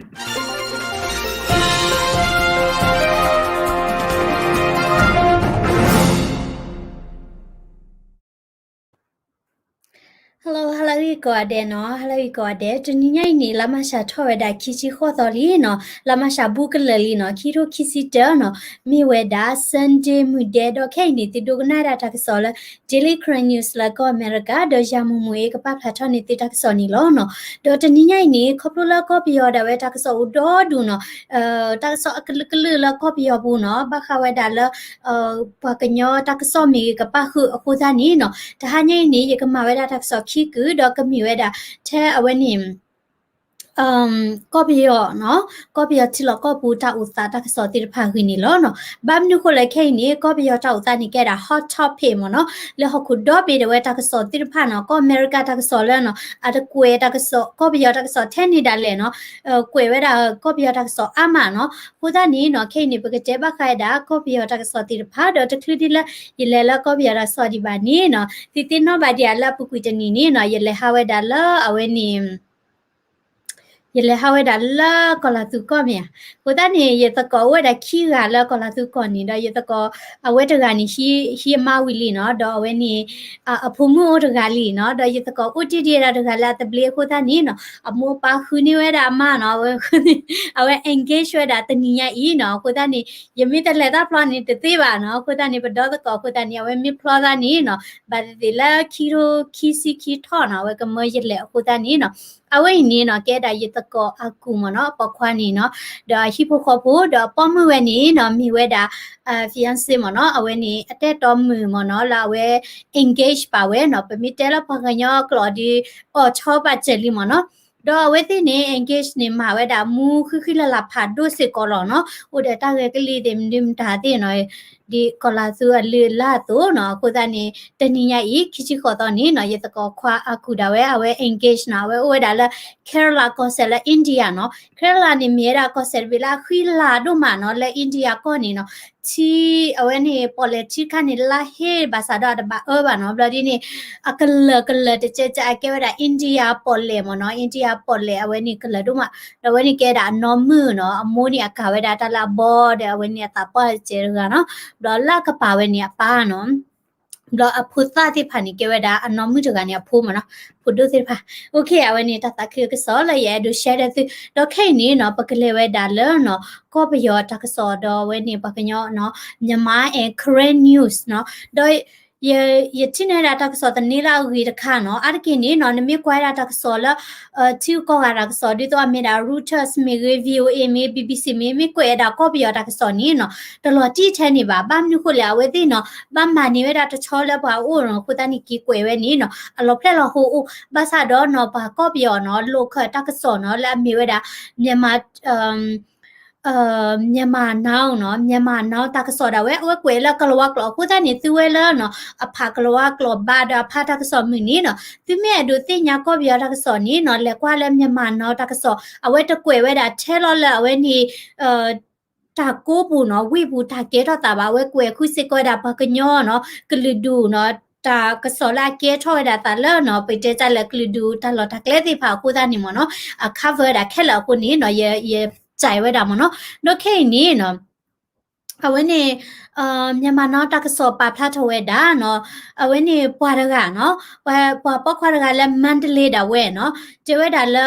Hello, ဟါလၢဂ့ၤကိးဂၤဒဲးနီၤ, ဟါလၢဂ့ၤကိးဂၤဒဲး, တနံၤညါအံၤန့ၣ် လါမၢ်ၡးထီၣ်ဝဲဒၣ်ခံဆံဃိးသီလံနီၤ, လါမၢ်ၡးဘူးကလၢာ်လံနီၤ, ခံထိခံဆံတၢနီၤ, မ့ၢ်ဝဲဒၣ် Sunday မုၢ်ဒဲး, ဒီးခဲအံၤန့ၣ် သုဒိကနၣ်ဝဲဒၣ်တၢ်ကစီၣ်လၢ Daily Karen News လၢကီၢ်အမဲရကၤ, ဒီးယၤမူးမူးအံၤကပာ်ဖျါထီၣ်န့ၢ်သုတၢ်ကစီၣ်န့ၣ်လီၤနီၤ. ဒီးတနံၤညါအံၤန့ၣ် ခီဖျိလၢကီၢ်ပယီၤဒၣ်ဝဲတၢ်ကစီၣ်အိၣ်ဒီဒူၣ်နီၤ, တၢ်ကစီၣ်အကလုာ်ကလုာ်လၢကီၢ်ပယီၤပူၤနီၤ, ဘၣ်ဃးဝဲဒၣ်လၢ ပှၤကညီတၢ်ကစီၣ်မ့ၢ်ဂ့ၤကပာ်ဃုာ်အဃိသတးန့ၣ်နီၤ, တဟါညါအံၤန့ၣ် ယကမၤဝဲဒၣ်တၢ်ကစီၣ်ခံကုာ် ဒီးကမ့ၢ်ဝဲဒၣ် ထဲအဝဲန့ၣ် ကီၢ်ပယီၤနီၤ, ကီၢ်ပယီၤထံလီၢ်ကီၢ်ပူၤတၢ်အိၣ်သးတၢ်ကစီၣ်သ့ၣ်တဖၣ်ဂ့ၤန့ၣ်လီၤနီၤ. ဘၣ်မနုၤဃိလဲၣ်ခဲအံၤန့ၣ် ကီၢ်ပယီၤတၢ်အိၣ်သးန့ၣ်ကဲဒၣ် hot topic မ့ၢ်နီၤ, လၢဟီၣ်ခိၣ်ဒီဘ့ၣ်ဒၣ်ဝဲတၢ်ကစီၣ်သ့ၣ်တဖၣ်နီၤ, ကီၢ်အမဲရကၤတၢ်ကစီၣ်လၢနီၤ, အတကွဲးတၢ်ကစီၣ် ကီၢ်ပယီၤတၢ်ကစီၣ်ထဲန့ၣ်ဒၣ်လဲာ်နီၤ, ကွဲးဝဲဒၣ်ကီၢ်ပယီၤတၢ်ကစီၣ်အါမးနီၤ. အဃိသတးန့ၣ်နီၤ, ခဲအံၤန့ၣ် ပကတဲဘၣ်ဃးဝဲဒၣ် ကီၢ်ပယီၤတၢ်ကစီၣ်သ့ၣ်တဖၣ် ဒီးတချုးဒံးလၢ ယလဲၤလၢကီၢ်ပယီၤတၢ်ကစီၣ်ဒံးဘၣ်န့ၣ်နီၤ, သုသ့ၣ်နီၣ်ဘၣ်ဒံးဧါလၢအပူၤကွံာ်တနံၤန့ၣ်နီၤ, ယလဲၤဟးဝဲဒၣ်လၢအဝဲန့ၣ် ယလဲၤဟးဝဲဒၣ်လၢကီၢ်လၤသူကီၢ်မ့ၢ်ဧါ. အဃိသတးန့ၣ် ယသကိးအိၣ်ဝဲဒၣ်ခံဂၤလၢကီၢ်လၤသူကီၢ်န့ၣ် ဒီးယသကိး အဝဲတဂၤန့ၣ် ဟံးအမါဝံၤလံနီၤ, ဒီးအဝဲန့ၣ် အဖိမုၣ်အိၣ်တဂၤလံနီၤ, ဒီးယသကိးအိၣ်တ့ၢ်ဒံးဝဲဒၣ်တဂၤလၢအသဘျ့အဃိသတးန့ၣ်နီၤ, အမိၢ်အပၢ်ဃုန့ၢ်ဝဲဒၣ်အမါနီၤ, အဝဲ engage ဝဲဒၣ်တနံၤညါအံၤနီၤ. အဃိသတးန့ၣ် ယမ့ၢ်တလဲၤတၢ်ဖျီန့ၣ်တသ့ဘၣ်နီၤ, အဃိသတးန့ၣ် ပဒီသကိးအဃိသတးန့ၣ် အဝဲမ့ၢ်ဖျီသးန့ၣ်နီၤ, ဘၣ်သ့ၣ်သ့ၣ်လၢခံထိခံဆံခံထီၣ်နီၤ, အဝဲကမၢယလဲၤအဃိသတးန့ၣ်နီၤ. အဝဲအံၤန့ၣ်နီၤ ကဲဒၣ်ယသကိးအကူၢ်မ့ၢ်နီၤ, အပိာ်ခွါန့ၣ်နီၤ, ဒီးအဟံၣ်ဖိဃီဖိ ဒီးအပိာ်မုၣ်ဝဲန့ၣ်နီၤ မ့ၢ်ဝဲဒၣ် fiancé မ့ၢ်နီၤ, အဝဲန့ၣ် အတၢ်အဲၣ်တီမုၣ်မ့ၢ်နီၤ, လၢအဝဲ engage ဘၣ်ဝဲနီၤ, ပမ့ၢ်တဲလၢပှၤကညီအကျိာ်ဒီး အိၣ်ထီၣ်ဘၣ်စၢၤလံမ့ၢ်နီၤ. ဒီးအဝဲသ့ၣ်န့ၣ် engage န့ၣ် မၤဝဲဒၣ်မူဃံဃံလၤလၤဖးဒိၣ်စ့ၢ်ကီးလီၤနီၤ, အိၣ်ဒီးတၢ်ဂဲၤကလံၣ်သ့ၣ်မနုၤမတၤသ့ၣ်နီၤ, ဒ်ကီၢ်လၤသူအလုၢ်အလၢ်အသိးနီၤ. အဃိသတးန့ၣ် တနံၤညါအံၤ ခံဆံဃိးသီန့ၣ်နီၤ, ယသကိးခွါအကူၢ်ဒၣ်ဝဲ အဝဲ engage နီၤ, အဝဲအိၣ်ဝဲဒၣ်လၢ Kerala ကီၢ်စဲၣ်လၢ India နီၤ. Kerala န့ၣ် မ့ၢ်ဝဲဒၣ်ကီၢ်စဲၣ်တဘ့ၣ်လၢအဃံလၤဒိၣ်မးနီၤ, လၢ India ကီၢ်န့ၣ်နီၤ, ထံ အဝဲန့ၣ် ပီၣ်လဲၣ်ထံတခါန့ၣ် လါဟ့ဘၣ်ဆၣ်ဒီးအတဘၣ်အၢဘၣ်နီၤ, ဘျီဒ်န့ၣ် အကလၢာ်ကလၢာ်တကဲးကဲး အကဲဝဲဒၣ် India ပီၣ်လဲၣ်မ့ၢ်နီၤ, India ပီၣ်လဲၣ် အဝဲန့ၣ်ကလၢာ်ဒိၣ်မး, ဒီးအဝဲန့ၣ်ကဲဒၣ်အနီၢ်မုၣ်နီၤ, အမိၢ်န့ၣ်အကၤဝဲဒၣ်တၢ်လၢအဘီဒီး အဝဲန့ၣ်အသးပှၢ်တစဲးတဂၤနီၤ, ဘျီလၢအကပၤဝဲန့ၣ်အပၢ်နီၤ ဘျီအဖိသၣ်သ့ၣ်တဖၣ်န့ၣ် ကဲဝဲဒၣ်အနီၢ်မုၣ်တဂၤန့ၣ်အဖိမ့ၢ်နီၤ, ဖိဒိၣ်သ့ၣ်တဖၣ်. အဝဲန့ၣ်တၢ်သးခုကစီၣ်လၢယအဲၣ်ဒိး share ဒီးသု, ဒီးခဲအံၤန့ၣ်နီၤ ပကလဲၤဝဲဒၣ်လၢနီၤ ကီၢ်ပယီၤတၢ်ကစီၣ်ဒီးအဝဲန့ၣ် ပှၤကညီနီၤ Myanmar and Karen News နီၤ, ဒီး ယထံၣ်န့ၢ်ဝဲဒၣ်တၢ်ကစီၣ်သန့လၢအဂ့ၤတခါနီၤ, အါတက့ၢ်န့ၣ်နီၤ နမ့ၢ်ကွၢ်ဝဲဒၣ်တၢ်ကစီၣ်လၢ ထံဂုၤကီၢ်ဂၤတၢ်ကစီၣ် ဒ်သိးအမ့ၢ်ဒၣ် Reuters မ့ၢ်ဂ့ၤ VOA မ့ၢ် BBC မ့ၢ် မ့ၢ်ကွဲးဝဲဒၣ်ကီၢ်ပယီၤတၢ်ကစီၣ်န့ၣ်နီၤ တလီၤတံၢ်ထဲန့ၣ်ဘၣ်. ဘၣ်မနုၤဃိလဲၣ် အဝဲသ့ၣ်နီၤ ဘၣ်မၤန့ၢ်ဝဲဒၣ်တဆီလၢပှၤအအိၣ်နီၤ, အဃိသတးန့ၣ် က့ၤကွဲးဝဲန့ၣ်နီၤ အလီၤဖျဲၣ်လီၤဟိအိၣ်, ဘၣ်ဆၣ်ဒီးနီၤ ပှၤကီၢ်ပယီၤနီၤ local တၢ်ကစီၣ်နီၤ လၢအမ့ၢ်ဝဲဒၣ် မြန်မာ Myanmar Now နီၤ, Myanmar Now တၢ်ကစီၣ်ဒၣ်ဝဲ အဝဲကွဲးလၢကလၤဝါကျိာ်အဃိသတးန့ၣ် သုဝဲလၢနီၤ အဖးကလၤဝါကျိာ်ဘၣ်ဒီးအဖးတၢ်ကစီၣ်မုၢ်န့ၣ်နီၤ သုမ့ၢ်အဲၣ်ဒိးသ့ၣ်ညါကီၢ်ပယီၤတၢ်ကစီၣ်န့ၣ်နီၤ လဲၤကွၢ်လၢ Myanmar Now တၢ်ကစီၣ် အဝဲတကွဲးဝဲဒၣ်ထဲလီၤလၢအဝဲန့ၣ် တၢ်ကိးပူၤနီၤ ဝ့ၢ်ပူၤတၢ်ကဲထီၣ်သးဘၣ်, အဝဲကွဲးဃုာ်စ့ၢ်ကီးဝဲဒၣ်ပှၤကညီနီၤ ကလုာ်ဒူၣ်နီၤ တၢ်ကစီၣ်လၢအကဲထီၣ်ဝဲဒၣ်သးလၢနီၤ ပတဲတၢ်လၢကလုာ်ဒူၣ်တၢ်လီၢ်တၢ်ကျဲသ့ၣ်တဖၣ်အဃိသတးန့ၣ်မ့ၢ်နီၤ အ cover ဝဲဒၣ်ခဲလၢာ်အဃိန့ၣ်နီၤ ယ ယကြိုက် ဝဲဒၣ်မ့ၢ်နီၤ ဒီးခဲအံၤန့ၣ်နီၤ အဝဲန့ၣ် Myanmar Now တၢ်ကစီၣ်ပာ်ဖျါထီၣ်ဝဲဒၣ်နီၤ အဝဲန့ၣ်ပှၤတဂၤနီၤ ပှၤ ပှၤပိာ်ခွါတဂၤလၢ Mandalay ဒၣ်ဝဲနီၤ တဲဝဲဒၣ်လၢ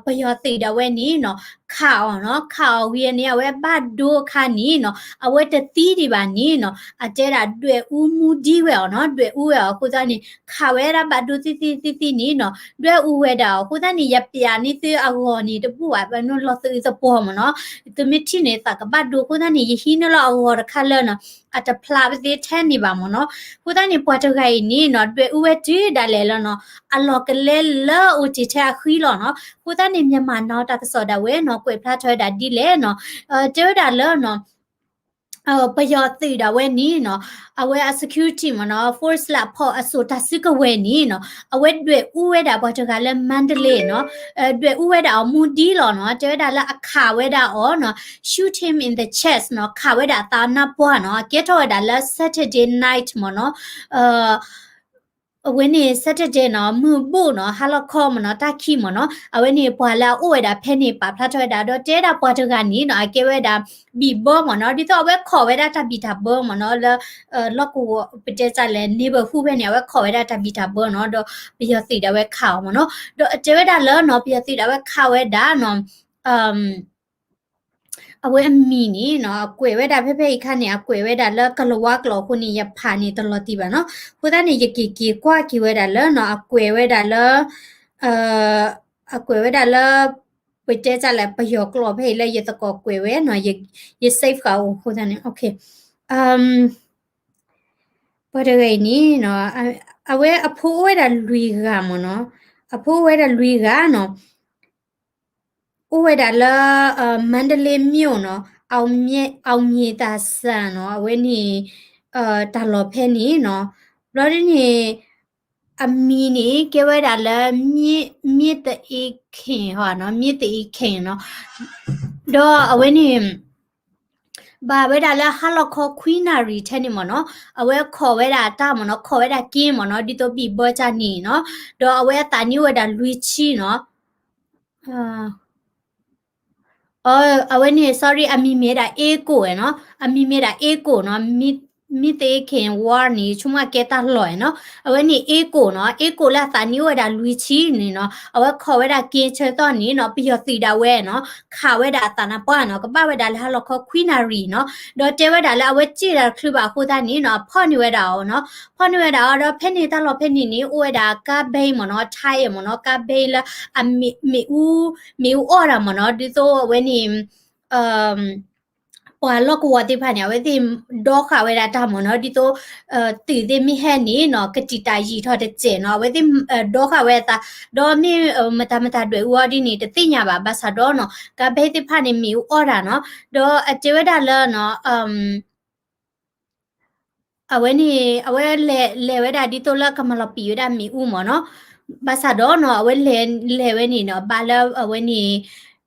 ပယီၤသုးဒၣ်ဝဲန့ၣ်နီၤ ခးအီၤနီၤ ခးအီၤဝံၤန့ၣ် အဝဲဘၣ်ဒိအခါန့ၣ်နီၤ အဝဲတသံဒံးဘၣ်န့ၣ်နီၤ အတဲဒၣ်ဒွဲၣ်အူမူဒံဝဲအီၤနီၤ ဒွဲၣ်အူဝဲအီၤအဃိသတးန့ၣ် ခးဝဲဒၣ်ဘၣ်ဒိသ့ၣ်သ့ၣ်သ့ၣ်သ့ၣ်န့ၣ်နီၤ ဒွဲၣ်အူဝဲဒၣ်အီၤအဃိသတးန့ၣ် ယပျးန့ၢ်သုအဂီၤန့ၣ်တဘူၣ်ဘၣ် ပနီၢ်လီၤသအုးသပှီၤမ့ၢ်နီၤ သုမ့ၢ်ထံၣ်န့ၣ်သးကဘၣ်ဒိအဃိသတးန့ၣ် ယဟံးန့ၢ်လီၤအဂီၤတခါလၢနီၤ အတဖျါပသ့ထဲန့ၣ်ဘၣ်မ့ၢ်နီၤ အဃိသတးန့ၣ် ပှၤတဂၤအံၤန့ၣ်နီၤ ဒွဲၣ်အူဝဲတုၤဒၣ်လဲာ်လၢနီၤ အလီၢ်ကလဲလၢအိၣ်တ့ၢ်ထဲအဃံလီၤနီၤ အဃိသတးန့ၣ် Myanmar Now တၢ်ကစီၣ်ဒၣ်ဝဲနီၤ ကွဲးဖျါထီၣ်ဝဲဒၣ်ဒ်လဲၣ်နီၤ တဲဝဲဒၣ်လၢနီၤ ပယီၤသုးဒၣ်ဝဲန့ၣ်နီၤ အဝဲအ security မ့ၢ်နီၤ force လၢအဖီၣ်အစိၣ်တၢ်စုကဝဲၤန့ၣ်နီၤ အဝဲဒွဲၣ်အူဝဲဒၣ်ပှၤတဂၤလၢ Mandalay နီၤ ဒွဲၣ်အူဝဲဒၣ်အီၤမူဒံလီၤနီၤ တဲဝဲဒၣ်လၢအခးဝဲဒၣ်အီၤနီၤ shoot him in the chest နီၤ ခးဝဲဒၣ်အသးနါပှၢ်နီၤ အကဲထီၣ်ဝဲဒၣ်လၢ Saturday night မ့ၢ်နီၤ အဝဲန့ၣ် Saturday နီၤ မုၢ်ဘူၣ်နီၤ ဟါလီၤခီမ့ၢ်နီၤ တၢ်ခံမ့ၢ်နီၤ အဝဲန့ၣ် ပှၤလၢအအိၣ်ဝဲဒၣ်ဖဲန့ၣ် ပာ်ဖျါထီၣ်ဝဲဒၣ် ဒီးတဲဒၣ်ပှၤတဂၤန့ၣ်နီၤ အကဲဝဲဒၣ် ဘံၣ်ဘၢမ့ၢ်နီၤ ဒ်သိးအဝဲခိးဝဲဒၣ်တၢ်ဘံၣ်တၢ်ဘၢမ့ၢ်နီၤ လၢ လီၢ်ကဝီၤ ပတဲတၢ်လဲၣ် neighborhood ဖဲန့ၣ် အဝဲခိးဝဲဒၣ်တၢ်ဘံၣ်တၢ်ဘၢနီၤ ဒီးပယီၤသုးဒၣ်ဝဲခးအီၤမ့ၢ်နီၤ ဒီးတဲဝဲဒၣ်လၢနီၤ ပယီၤသုးဒၣ်ဝဲခးဝဲဒၣ်နီၤ အဝဲအမံၤန့ၣ်နီၤ အကွဲးဝဲဒၣ်ဖဲဖဲအံၤခါန့ၣ် အကွဲးဝဲဒၣ်လၢကလၤဝါကျိာ်အဃိန့ၣ် ယဖးန့ၣ်တလီၤတံၢ်ဘၣ်နီၤ အဃိသတးန့ၣ် ယက့ၤက့ၤကွၢ်က့ၤဝဲဒၣ်လၢနီၤ အကွဲးဝဲဒၣ်လၢ အကွဲးဝဲဒၣ်လၢ ပတဲတၢ်လဲၣ် ပယီၤကျိာ်ဖဲအံၤလၢယသကိးကွဲးဝဲနီၤ ယ save ဃာ်အိၣ်အဃိသတးန့ၣ် ပှၤတဂၤအံၤန့ၣ်နီၤ အဝဲအဖိအိၣ်ဝဲဒၣ်လွံၢ်ဂၤမ့ၢ်နီၤ အဖိအိၣ်ဝဲဒၣ်လွံၢ်ဂၤနီၤ အိၣ်ဝဲဒၣ်လၢ မန္တလေးမြို့နီၤ အောင်မြင်သာစံနီၤ အဝဲန့ၣ် တၢ်လီၢ်ဖဲန့ၣ်နီၤ ဘျီဒ်န့ၣ် အမံၤန့ၣ် ကဲဝဲဒၣ်လၢ မြင့်သအေးခင် ဟီနီၤ မြင့်သအေးခင်နီၤ ဒီးအဝဲန့ၣ် ဘၣ်ဝဲဒၣ်လၢဟါလီၤခီခွံနၣ်ရံၣ်ထဲန့ၣ်မ့ၢ်နီၤ အဝဲခိးဝဲဒၣ်တၢ်မ့ၢ်နီၤ ခိးဝဲဒၣ်က့မ့ၢ်နီၤ ဒ်သိးဘံၣ်ဘၢတၢ်န့ၣ်နီၤ ဒီးအဝဲအသးနံၣ်အိၣ်ဝဲဒၣ်လွံၢ်ဆံနီၤ အဝဲန့ၣ် sorry အမံၤမ့ၢ်ဒၣ် အေးကို နီၤ အမံၤမ့ၢ်ဒၣ် အေးကို နီၤ မြင့်သအေးခင်ဝါန့ၣ် ဆိကမိၣ်အကဲတၢ်လီၢ်နီၤ အဝဲန့ၣ် အေးကို နီၤ အေးကို လၢအသးနံၣ်အိၣ်ဝဲဒၣ်လွံၢ်ဆံန့ၣ်နီၤ အဝဲခိးဝဲဒၣ်က့ဆၢကတီၢ်န့ၣ်နီၤ ပယီၤသုးဒၣ်ဝဲနီၤ ခးဝဲဒၣ်အသးနါပှၢ်နီၤ ကဘၣ်ဝဲဒၣ်လၢဟါလီၤခီခွံနၣ်ရံၣ်နီၤ ဒီးတဲဝဲဒၣ်လၢအဝဲစ့ၣ်ဒၣ်တချုးဘၣ်အဃိသတးန့ၣ်နီၤ အဖီၣ်န့ၢ်ဝဲဒၣ်အီၤနီၤ ဖီၣ်န့ၢ်ဝဲဒၣ်အီၤ ဒီးဖဲန့ၣ်တၢ်လီၢ်ဖဲန့ၣ်န့ၣ် အိၣ်ဝဲဒၣ်ကါဘဲမ့ၢ်နီၤ ထါအံၤမ့ၢ်နီၤ ကါဘဲလၢအမ့ၣ်အူ မ့ၣ်အူအီၣ်တၢ်မ့ၢ်နီၤ ဒ်သိးအဝဲန့ၣ် ပှၤလီၢ်ကဝီၤသ့ၣ်တဖၣ်န့ၣ် အဝဲသ့ၣ်ဒီဃာ်ဝဲဒၣ်တၢ်မ့ၢ်နီၤ ဒ်သိး သုးသ့ၣ်မ့ၢ်ဟဲန့ၣ်နီၤ ကတံာ်တာ်ယံာ်ထီၣ်တစဲးနီၤ အဝဲသ့ၣ်ဒီဃာ်ဝဲအသး ဒီးမ့ၢ်မတၤမတၤဒွဲၣ်အူအီၤဒ်န့ၣ် တသ့ၣ်ညါဘၣ် ဘၣ်ဆၣ်ဒီးနီၤ ကါဘဲသ့ၣ်တဖၣ်န့ၣ် မ့ၣ်အူအီၣ်တၢ်နီၤ ဒီးအတဲဝဲဒၣ်လၢနီၤ အဝဲန့ၣ် အဝဲလဲၤလဲၤဝဲဒၣ်ဒ်သိးလၢကမၤလီၤပံာ်ဝဲဒၣ်မ့ၣ်အူမ့ၢ်နီၤ, ဘၣ်ဆၣ်ဒီးနီၤ အဝဲလဲၤလဲၤဝဲန့ၣ်နီၤ ဘၣ်လၢအဝဲန့ၣ်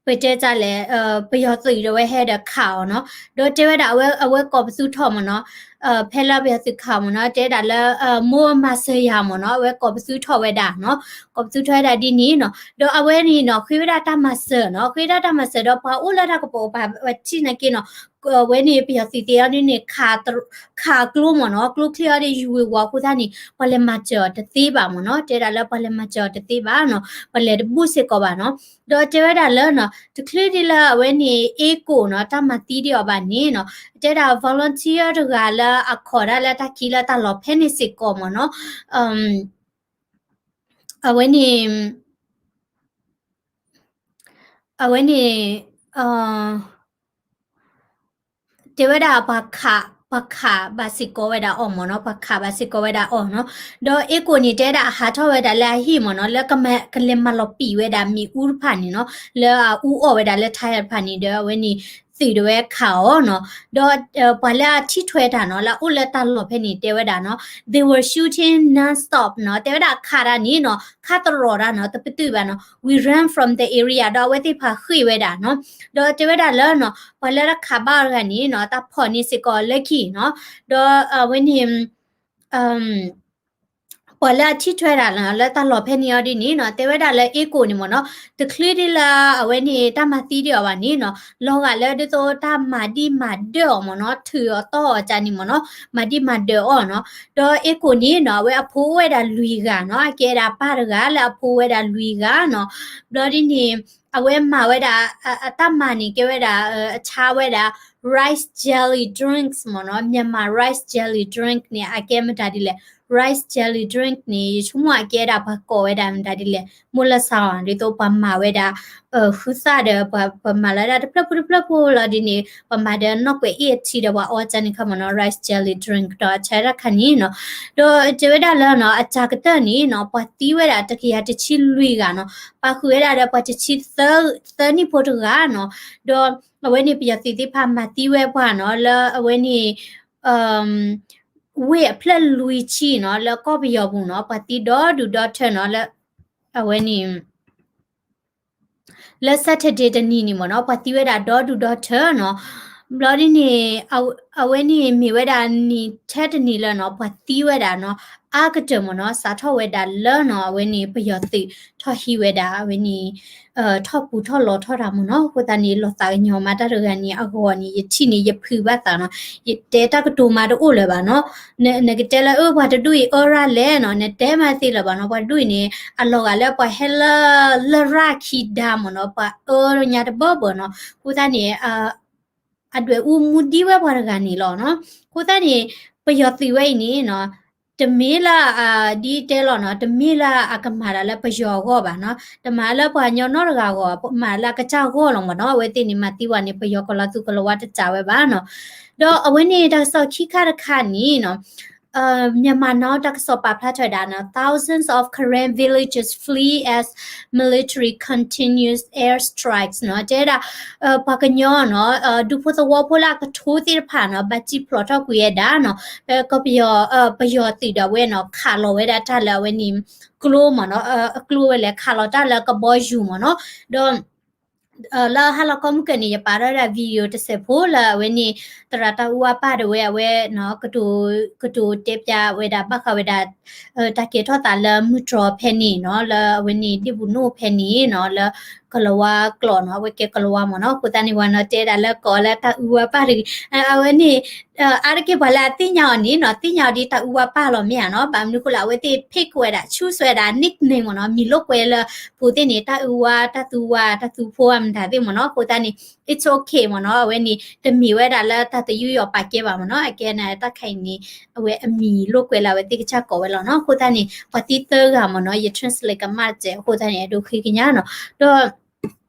ပတဲတၢ်လဲၣ် ပယီၤသုးဒီးဝဲဟဲဒီးခးအီၤနီၤ, ဒီးတဲဝဲဒၣ်အဝဲကိးပသူထီၣ်မ့ၢ်နီၤ, ဖဲလၢပယီၤသုးခးမ့ၢ်နီၤ တဲဒၣ်လၢ မိၢ်မၤစၢၤယၤမ့ၢ်နီၤ, အဝဲကိးပသူထီၣ်ဝဲဒၣ်နီၤ, ကိးပသူထီၣ်ဝဲဒၣ်ဒ်န့ၣ်နီၤ, ဒီးအဝဲန့ၣ်နီၤ ဃ့ဝဲဒၣ်တၢ်မၤစၢၤနီၤ, ဃ့ဝဲဒၣ်တၢ်မၤစၢၤဒီးပှၤအိၣ်လၢတၢ်ကပိာ်ပှၤထံၣ်နာ်က့နီၤ အဝဲန့ၣ်ပယီၤသုးသ့ၣ်အီၤဒ်န့ၣ် ခးကျိမ့ၢ်နီၤ, ကျိချံအီၤဒ်ယုၢ်ဝ့ၤဝီၤအဃိသတးန့ၣ် ပှၤလဲၤမၤစၢၤအီၤတသ့ဘၣ်မ့ၢ်နီၤ, တဲဒၣ်လၢပှၤလဲၤမၤစၢၤအီၤတသ့ဘၣ်နီၤ, ပှၤလဲၤတဘူၣ်စ့ၢ်ကီးဘၣ်နီၤ, ဒီးတဲဝဲဒၣ်လၢနီၤ တချုးဒ်လၢအဝဲန့ၣ် အ့ကိၣ်နီၤ တၢ်မၤသံဒံးအီၤဘၣ်န့ၣ်နီၤ, တဲဒၣ် volunteer တဂၤလၢအခီၣ်ဒၣ်လၢတၢ်ခံးလၢတၢ်လီၢ်ဖဲန့ၣ်စ့ၢ်ကီးမ့ၢ်နီၤ အဝဲန့ၣ် အဝဲန့ၣ် တဲဝဲဒၣ်ပှၤခး ပှၤခးဘၣ်စ့ၢ်ကီးဝဲဒၣ်အီၤမ့ၢ်နီၤ, ပှၤခးဘၣ်စ့ၢ်ကီးဝဲဒၣ်အီၤနီၤ, ဒီးအ့ကိၣ်န့ၣ် တဲဒၣ်အဟးထီၣ်ဝဲဒၣ်လၢအဟံၣ်မ့ၢ်နီၤ, လၢကလဲၤမၤလီၤပံာ်ဝဲဒၣ်မ့ၣ်အူတဖၣ်န့ၣ်နီၤ, လၢအအူအီၣ်ဝဲဒၣ်လၢထါယါတဖၣ်န့ၣ် ဒီးအဝဲန့ၣ် သုးဒၣ်ဝဲခးအီၤနီၤ, ဒီးပှၤလၢအထံၣ်ထွဲတၢ်နီၤ လၢအအိၣ်လၢတၢ်လီၢ်ဖဲန့ၣ် တဲဝဲဒၣ်နီၤ, they were shooting non-stop နီၤ, တဲဝဲဒၣ်ခးတၢ်န့ၣ်နီၤ ခးတရီၤတၢ်နီၤ တပတုာ်ဘၣ်နီၤ, we ran from the area ဒီးအဝဲသ့ၣ်တဖၣ်ဃ့ၢ်ဝဲဒၣ်နီၤ, ဒီးတဲဝဲဒၣ်လၢနီၤ ပှၤလၢတၢ်ခးဘၣ်အီၤတဂၤန့ၣ်နီၤ တၢ်ဖီၣ်န့ၢ်စ့ၢ်ကီးလၢခံနီၤ, ဒီးအဝဲန့ၣ် ပှၤလၢအထံၣ်ထွဲတၢ်လၢတၢ်လီၢ်ဖဲန့ၣ်အီၤဒ်န့ၣ်နီၤ, တဲဝဲဒၣ်လၢအ့ကိၣ်န့ၣ်မ့ၢ်နီၤ, တချုးဒ်လၢအဝဲန့ၣ် တၢ်မၤသံဒံးအီၤဘၣ်န့ၣ်နီၤ, လီၤဂာ်လၢဒ်သိးတၢ်မၤဒံးမၤဒၢအီၤမ့ၢ်နီၤ, ထုးအီၤတီၢ်အီၤကန့ၣ်မ့ၢ်နီၤ, မၤဒံးမၤဒၢအီၤနီၤ, ဒီးအ့ကိၣ်န့ၣ်နီၤ အဝဲအဖိအိၣ်ဝဲဒၣ်လွံၢ်ဂၤနီၤ, အကဲဒၣ်ပၢ်တဂၤလၢအဖိအိၣ်ဝဲဒၣ်လွံၢ်ဂၤနီၤ, ဘျီဒ်န့ၣ် အဝဲမၤဝဲဒၣ် အတၢ်မၤန့ၣ် ကဲဝဲဒၣ် အဆါဝဲဒၣ် rice jelly drinks မ့ၢ်နီၤ, Myanmar rice jelly drink န့ၣ် အကဲမတၤဒ်လဲၣ်, rice jelly drink န့ၣ် ယဆိကမိၣ်အကဲဒၣ်ပှၤကိးဝဲဒၣ်မတၤဒ်လဲၣ်, မိၢ်လၢဆါအီၤ ဒ်သိးပှၤမၤဝဲဒၣ် ဃုသၣ်ဒီး ပှၤမၤလၢဒၣ်တဖျၢၣ်ဖိတဖျၢၣ်ဖိလီၤဒ်န့ၣ် ပှၤမၤဒီးနီၢ်ကွဲးအ့ၣ်အထံဒီးပှၤအီၣ်ကန့ၣ်ခါမ့ၢ်နီၤ, rice jelly drink ဒီးအဆါဝဲဒၣ်ခါန့ၣ်နီၤ, ဒီးတဲဝဲဒၣ်လၢနီၤ အစှၤကတၢၢ်န့ၣ်နီၤ ပှၤသံဝဲဒၣ်တကယၤတဆံလွံၢ်ဂၤနီၤ, ပာ်ဃုာ်ဝဲဒၣ်ဒီးပှၤတဆံသၢနံၣ်ဖိတဂၤနီၤ, ဒီးအဝဲန့ၣ်ပယီၤသုးသ့ၣ်တဖၣ်မၤသံဝဲပှၤနီၤ လၢအဝဲန့ၣ် ဝ့ၢ်အဖျၢၣ်လွံၢ်ဆံနီၤ လၢကီၢ်ပယီၤပူၤနီၤ ပှၤသံဒီဒူၣ်ဒီထၢနီၤ လၢအဝဲန့ၣ် လၢ Saturday တနံၤန့ၣ်မ့ၢ်နီၤ ပှၤသံဝဲဒၣ်ဒီဒူၣ်ဒီထၢနီၤ, ဘျီဒ်န့ၣ် အဝဲန့ၣ်မ့ၢ်ဝဲဒၣ်နံၣ်ထဲတနံၣ်လၢနီၤ ပှၤသံဝဲဒၣ်နီၤ အါကတၢၢ်မ့ၢ်နီၤ စးထီၣ်ဝဲဒၣ်လၢနီၤ အဝဲန့ၣ် ပယီၤသုးထီၣ်ဟံးဝဲဒၣ်အဝဲန့ၣ် ထီၣ်ပူၤထီၣ်လီၤထီၣ်တၢ်မ့ၢ်နီၤ. အဃိသတးန့ၣ် လီၤသးကညီၤမးတၢ်တဂၤန့ၣ် အဂီၢ်န့ၣ် ယထံၣ်န့ၣ် ယဖုးဘၣ်သးနီၤ ယတဲတၢ်ကတိၤမးတအိၣ်လၢၤဘၣ်နီၤ. နကတဲလၢ အၢ ပှၤတဒူၣ်အံၤအၢရၣ်လဲၣ်နီၤ နတဲမးသ့လၢၤဘၣ်နီၤ. ပှၤတဒူၣ်အံၤန့ၣ် အလီၤဂာ်လၢပှၤဟဲလၢ လရာ်ခံဒါမ့ၢ်နီၤ ပှၤအၢညါတဘၢဘၢနီၤ. အဃိသတးန့ၣ် အဒွဲၣ်အူမူဒံးဝဲပှၤတဂၤန့ၣ်လီၤနီၤ. အဃိသတးန့ၣ် ပယီၤသုးဝဲအံၤန့ၣ်နီၤ တမ့ၢ်လၢ ဒ်တဲလီၤနီၤ တမ့ၢ်လၢအကမၤတၢ်လၢပယီၤအဂီၢ်ဘၣ်နီၤ တမၤလၢပှၤကညီနီတဂၤအဂီၢ် မၤလၢအကစၢ်အဂီၢ်လီၤမ့ၢ်နီၤ. အဝဲသ့ၣ်န့ၣ် မၤသံဝဲန့ၣ် ပယီၤကီၤလၤသူကီၤလၤဝါတစးဝဲဘၣ်နီၤ. ဒီးအဝဲန့ၣ်တၢ်ကစီၣ်ခံခါတခါန့ၣ်နီၤ Myanmar Now တၢ်ကစီၣ်ပာ်ဖျါထီၣ်ဝဲဒၣ်နီၤ thousands of Karen villages flee as military continues airstrikes နီၤ တဲဝဲဒၣ် ပှၤကညီနီၤ ဒူဖိသဝီဖိလၢအကထိသ့ၣ်တဖၣ်နီၤ ဘၣ်စံၣ်ဖျိးထီၣ်ကွံာ်ဝဲဒၣ်နီၤ ကီၢ်ပယီၤ ပယီၤသုးဒၣ်ဝဲနီၤ ခးလီၤဝဲဒၣ်တၢ်လၢအဝဲန့ၣ် ကျိမ့ၢ်နီၤ အကျိဝဲလဲၣ် ခးလီၤတၢ်လၢကဘီယူၤမ့ၢ်နီၤ ဒီး လၢဟါလီၤခီမုၢ်ကၢၢ်န့ၣ် ယပာ်ထီၣ်ဝဲဒၣ် video တစဲးဖိလၢအဝဲန့ၣ် သရၣ်တၢ်အူအပၢ်ဒၣ်ဝဲအဝဲ ကတိၤတဲပျးဝဲဒၣ် ဘၣ်ဃးဝဲဒၣ် တၢ်ကဲထီၣ်သးလၢမုၢ်တြီၤဖဲန့ၣ်နီၤ လၢအဝဲန့ၣ်ဒ့ၣ်ပူၤနိၣ်ဖဲန့ၣ်နီၤ လၢကီၤလၤဝါကျိာ်နီၤ အဝဲကဲကီၤလၤဝါမ့ၢ်နီၤ. အဃိသတးန့ၣ် ပှၤနီၤတဲဒၣ်လၢကိးလၢတၢ်အူအပၢ်တဂ့ၤ အဝဲန့ၣ် အါတက့ၢ်ပှၤလၢအသ့ၣ်ညါအီၤန့ၣ်နီၤ သ့ၣ်ညါအီၤဒ်တၢ်အူအပၢ်လီၤမ့ၢ်ဧါနီၤ. ဘၣ်မနုၤဃိလၢအဝဲသ့ၣ် pick ဝဲဒၣ် choose ဝဲဒၣ် nickname မ့ၢ်နီၤ မံၤလိာ်ကွဲလၢ ပူၤသ့ၣ်န့ၣ် တၢ်အူဝါ တၢ်သူဝါ တၢ်သူဖိအမတၤသ့ၣ်မ့ၢ်နီၤ. အဃိသတးန့ၣ် it's okay မ့ၢ်နီၤ အဝဲန့ၣ် တမ့ၢ်ဝဲဒၣ်လၢတၢ်သယုၢ်ယီၤပာ်ကဲဘၣ်မ့ၢ်နီၤ. အကဲန့ၣ်တၢ်ခါအံၤန့ၣ် အဝဲအမံၤလိာ်ကွဲလၢအဝဲသ့ၣ်ကစၢ်ကိးဝဲလီၤနီၤ. အဃိသတးန့ၣ် ပှၤသံသၢဂၤမ့ၢ်နီၤ ယ translate ကမၣ်တစဲး အဃိသတးန့ၣ် အဒိဃ့ကညးနီၤ ဒီး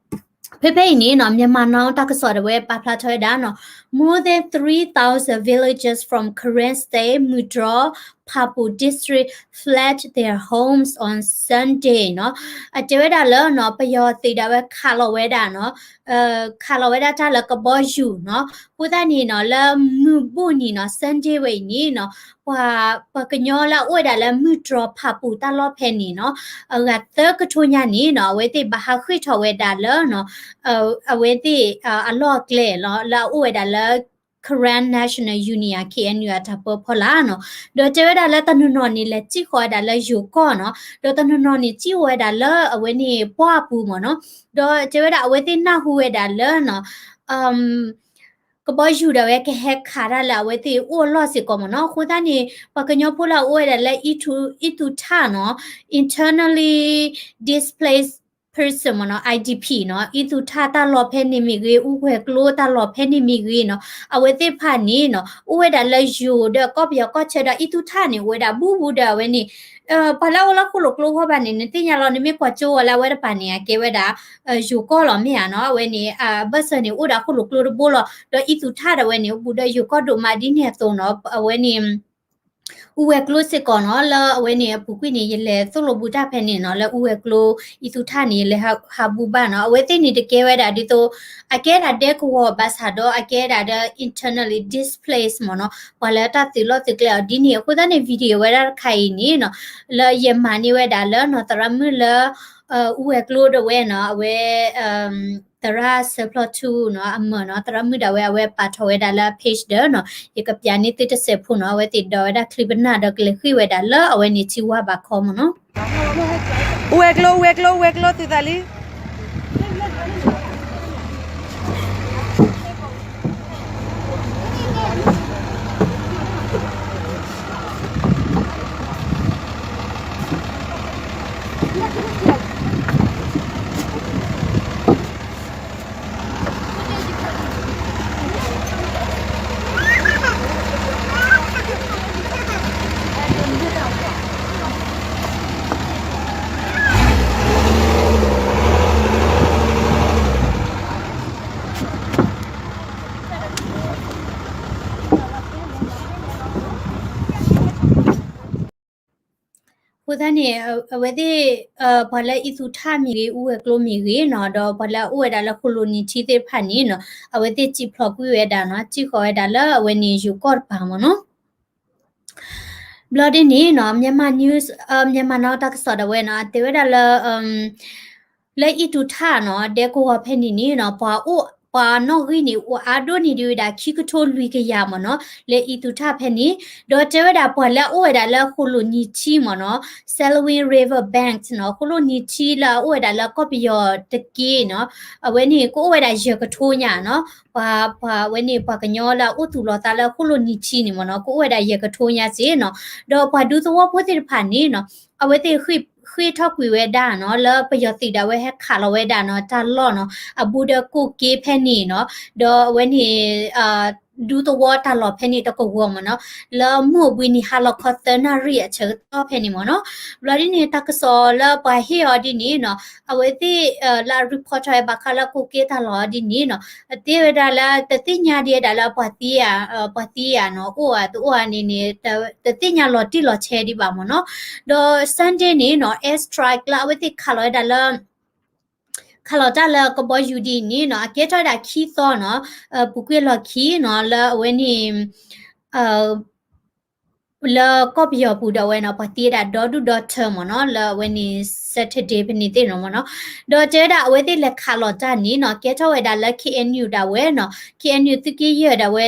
ဖဲဖဲအံၤန့ၣ်နီၤ Myanmar Now တၢ်ကစီၣ်ဒၣ်ဝဲပာ်ဖျါထီၣ်ဝဲဒၣ်နီၤ more than three thousand villages from Karen State Mudrol Phapu District fled their homes on Sunday နီၤ. အတဲဝဲဒၣ်လၢနီၤ ပယီၤသုးဒၣ်ဝဲခးလီၤဝဲဒၣ်နီၤ ခးလီၤဝဲဒၣ်တၢ်လၢကဘီယူၤနီၤ. အဃိသတးန့ၣ်နီၤ လၢမုၢ်ဘူၣ်နံၤနီၤ Sunday ဝဲအံၤန့ၣ်နီၤ ပှၤ ပှၤကညီလၢအအိၣ်ဝဲဒၣ်လၢမုၢ်တြီၤဖးပူၤတၢ်လီၢ်ဖဲန့ၣ်နီၤ အဂၤသၢကထိညါန့ၣ်နီၤ အဝဲသ့ၣ်ဘၣ်ဟးဃ့ၢ်ထီၣ်ဝဲဒၣ်လၢနီၤ အဝဲသ့ၣ်အလီၢ်အကျဲလီၤ လၢအအိၣ်ဝဲဒၣ်လၢ Karen National Union KNU အတၢ်ပၢဖီလာ်နီၤ. ဒီးတဲဝဲဒၣ်လၢတနီၤနီၤန့ၣ် လဲၤစံၣ်ဃီၤဝဲဒၣ်လၢယိၤကီၢ်နီၤ ဒီးတနီၤနီၤန့ၣ် စံၣ်ဃီၤဝဲဒၣ်လၢအဝဲန့ၣ်ပှၢ်ပူၤမ့ၢ်နီၤ. ဒီးတဲဝဲဒၣ်အဝဲသ့ၣ်နၢ်ဟူဝဲဒၣ်လၢနီၤ ကဘီယူၤဒၣ်ဝဲကဟဲခးတၢ်လၢအဝဲသ့ၣ်အိၣ်အလီၢ်စ့ၢ်ကီးမ့ၢ်နီၤ. အဃိသတးန့ၣ် ပှၤကညီဖိလၢအအိၣ်ဝဲဒၣ်လၢ အံသူထၣ်နီၤ internally displaced person မ့ၢ်နီၤ IDP နီၤ အံသူထၣ်တၢ်လီၢ်ဖဲန့ၣ်မ့ၢ်ဂ့ၤ အူဝဲၤကျိတၢ်လီၢ်ဖဲန့ၣ်မ့ၢ်ဂ့ၤနီၤ အဝဲသ့ၣ်တဖၣ်န့ၣ်နီၤ အိၣ်ဝဲဒၣ်လၢယိၤဒီးကီၢ်ပယီၤကီၢ်ဆၢဒီးအံသူထၣ်န့ၣ် အိၣ်ဝဲဒၣ်ဘူးဘူးဒီးအဝဲန့ၣ် ပှၤလၢအအိၣ်လၢဃိၣ်လိာ်ကျိအဂီၢ်ဘၣ်န့ၣ် နသ့ၣ်ညါလီၤ နမ့ၢ်ကွၢ်ကၠိဝဲလၢအဝဲတပၤန့ၣ် အကဲဝဲဒၣ် ယိၤကီၢ်လီၤမ့ၢ်ဧါနီၤ. အဝဲန့ၣ် အဘၢၣ်စၢၤန့ၣ် အိၣ်ဒီးဃိၣ်လိာ်ကျိတဘိလီၤ. ဒီးအံသူထၣ်ဒၣ်ဝဲန့ၣ် အိၣ်ဘူးဒီးယိၤကီၢ်ဒိၣ်မးဒ်န့ၣ်အသိးနီၤ အဝဲန့ၣ် အူဝဲၤကျိစ့ၢ်ကီးနီၤ လၢအဝဲန့ၣ်အပူၤကွံာ်န့ၣ် ယလဲၤသိၣ်လိဘူးတၢ်ဖဲန့ၣ်နီၤ လၢအူဝဲၤကျိ အံသူထၣ်န့ၣ် ယလဲၤဟးဘူးဘၣ်နီၤ. အဝဲသ့ၣ်န့ၣ်တကဲဝဲဒၣ်ဒ်သိး အကဲဒၣ်ဒဲကဝီၤဘၣ်ဆၣ်ဒီး အကဲဒၣ်ဒီး internally displaced မ့ၢ်နီၤ ပှၤလၢတၢ်သုးလီၢ်သုးကျဲအီၤဒ်န့ၣ်. အဃိသတးန့ၣ် video ဝဲဒၣ်တခါအံၤန့ၣ်နီၤ လၢယမၤန့ၢ်ဝဲဒၣ်လၢနီၤ သရၣ်မုၣ်လၢ အူဝဲၤကျိဒၣ်ဝဲနီၤ အဝဲ သရၣ်စၢဖျီၣ်ထူနီၤ အမၢ်နီၤ သရၣ်မုၣ်ဒၣ်ဝဲ အဝဲပာ်ထီၣ်ဝဲဒၣ်လၢ page ဒီးနီၤ ယကပျးန့ၢ်သုတစဲးဖိနီၤ အဝဲသ့ၣ်ဒိးဝဲဒၣ်ချံပနၢ်ဒီးကလဲၤဃ့ၢ်ဝဲဒၣ်လၢအဝဲန့ၣ်ထံဝါဘးခီမ့ၢ်နီၤ. အူဝဲၤကျိ အူဝဲၤကျိ အူဝဲၤကျိ သုသးလံ အဃိသတးန့ၣ် အဝဲသ့ၣ် ပှၤလၢအံသူထၣ်မ့ၢ်ဂ့ၤ အူဝဲၤကျိမ့ၢ်ဂ့ၤနီၤ ဒီးပှၤလၢအအိၣ်ဝဲဒၣ်လၢ colony ထံသ့ၣ်တဖၣ်န့ၣ်နီၤ အဝဲသ့ၣ်စံၣ်ဖျိးကွံာ်ဝဲဒၣ်နီၤ စံၣ်ဃီၤဝဲဒၣ်လၢအဝဲန့ၣ်ယိၤကီၢ်တပၤမ့ၢ်နီၤ. ဘျီဒ်န့ၣ်နီၤ Myanmar News Myanmar Now တၢ်ကစီၣ်ဒၣ်ဝဲနီၤ အတဲဝဲဒၣ်လၢ လၢအံသူထၣ်နီၤ ဒဲကဝီၤဖဲန့ၣ်န့ၣ်နီၤ ပှၤအိၣ် ပှၤနီၣ်ဂံၢ်န့ၣ် အိၣ်အါဒိၣ်န့ၢ်ဒံးဝဲဒၣ် ခံကထိလွံၢ်ကယၤမ့ၢ်နီၤ, လၢအံၤသူၣ်ထၣ်ဖဲန့ၣ်, ဒီးတဲဝဲဒၣ်ပှၤလၢအအိၣ်ဝဲဒၣ်လၢဃိၣ်လိၣ်နံၤထံမ့ၢ်နီၤ, Salween River Banks နီၤ, ဃိၣ်လိၣ်နံၤထံလၢအအိၣ်ဝဲဒၣ်လၢကီၢ်ပယီၤတက့ၢ်နီၤ, အဝဲန့ၣ် ကအိၣ်ဝဲဒၣ်ယဲၢ်ကထိညါနီၤ, ပှၤ ပှၤဝဲန့ၣ် ပှၤကညီလၢအအိၣ်သူၣ်လီၤသးလၢဃိၣ်လိၣ်နံၤထံန့ၣ်မ့ၢ်နီၤ, ကအိၣ်ဝဲဒၣ်ယဲၢ်ကထိညါစ့ၢ်နီၤ, ဒီးပှၤဒူသဝီဖိသ့ၣ်တဖၣ်န့ၣ်နီၤ, အဝဲသ့ၣ်ဃ့ၢ်ထီၣ်ကွံာ်ဝဲဒၣ်နီၤ, လၢပယီၤသုးဒၣ်ဝဲဟဲခးလီၤဝဲဒၣ်နီၤ, တၢ်လီၢ်နီၤ, အဘူးဒီးကိးက့ဖဲန့ၣ်နီၤ, ဒီးအဝဲန့ၣ် ဒူသဝီတၢ်လီၢ်ဖဲန့ၣ်တကဝီၤမ့ၢ်နီၤ, လၢမုၢ်အိၣ်ဘှံးနံၤဟါလီၤခီသၢနၣ်ရံၣ်အဆၢကတီၢ်ဖဲန့ၣ်မ့ၢ်နီၤ, ဘျီဒ်န့ၣ် တၢ်ကစီၣ်လၢပှၤဟ့ၣ်အီၤဒ်န့ၣ်နီၤ, အဝဲသ့ၣ် လၢအ report ထီၣ်ဝဲဘၣ်ဃးလၢကိးက့တၢ်လီၢ်အီၤဒ်န့ၣ်နီၤ, အတဲဝဲဒၣ်လၢတသ့ၣ်ညါဒံးဝဲဒၣ်လၢပှၤသံဧါ, ပှၤသံဧါနီၤ, အိၣ်ဧါတအိၣ်ဧါန့ၣ်န့ၣ်, တသ့ၣ်ညါလီၤတံၢ်လီၤဆဲးဒံးဘၣ်မ့ၢ်နီၤ, ဒီး Sunday န့ၣ်နီၤ air strike လၢအဝဲသ့ၣ်ခးလီၤဝဲဒၣ်လၢ ခးလီၤတၢ်လၢကဘီယူၤဒ်န့ၣ်နီၤ, အကဲထီၣ်ဝဲဒၣ်ခံသီနီၤ, ပူၤကွံာ်လီၢ်ခံနီၤ, လၢအဝဲန့ၣ် လၢကီၢ်ပယီၤပူၤဒၣ်ဝဲနီၤ, ပှၤသံဝဲဒၣ်ဒီဒူၣ်ဒီထၢမ့ၢ်နီၤ, လၢအဝဲန့ၣ် Saturday ဖဲန့ၣ်သ့ၣ်နီၤမ့ၢ်နီၤ, ဒီးတဲဝဲဒၣ်အဝဲသ့ၣ်လဲၤခးလီၤတၢ်န့ၣ်နီၤ, ကဲထီၣ်ဝဲဒၣ်လၢ K N U ဒၣ်ဝဲနီၤ, K N U သုးက့ယဲၢ်ဒၣ်ဝဲ